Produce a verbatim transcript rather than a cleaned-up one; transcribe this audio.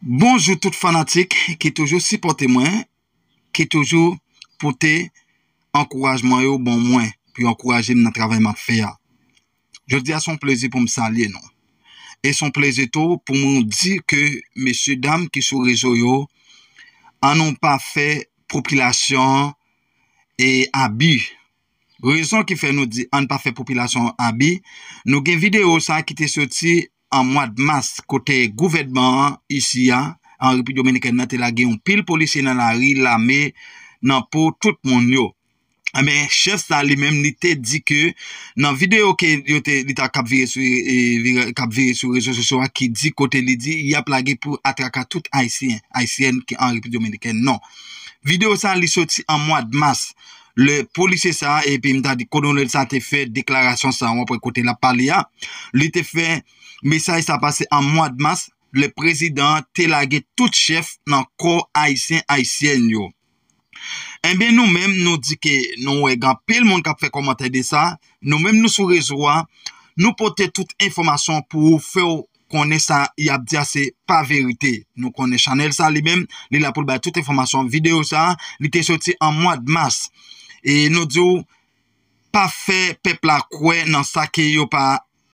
Bonjou tout fanatik ki toujou sipòte mwen, ki toujou pote ankourajman yo ban mwen, pou yo ankouraje m nan travay m ap fè a. Jodi a se yon plezi pou m salye nou. E se yon plezi tou pou m di ke mesye dam ki sou rezo yo, ann nou pa fè popilasyon an e abi. Rezon ki fè nou di ann pa fè popilasyon an abi, nou gen videyo sa ki te soti an mwa d mas kote gouvènman an isi a, an Repiblik Dominikèn nan te lage yon pil polisye nan lari, lame nan po tout moun yo. Enben, chèf sa li menm li te di ke nan videyo ke yo te li ta k ap vire sou e, vire, k ap vire sou rezo sosyo a ki di kote li di y ap lage pou atraka tout Ayisyen, Ayisyèn ki an Repiblik Dominikèn. Non. Videyo sa li soti an mwa d mas. Le polisye sa epi m ta di kolonèl sa te fè deklarasyon sa, w ap wè kote l ap pale a. Li te fè mesaj sa pase an mwa d mas, le prezidan te lage tout chèf nan kò Ayisyen, Ayisyèn yo. Enben nou menm nou di ke nou wè gen anpil moun k ap fè kòmantè de sa. Nou menm nou sou rezo a, nou pote tout enfòmasyon pou ou, fè w konnen sa y ap di a se pa verite. Nou konnen chanèl sa li menm, li la pou l bay tout enfòmasyon. Videyo sa, li te soti an mwa d mas. E nou di w, pa fè pèp la kwè nan sa ke yo pa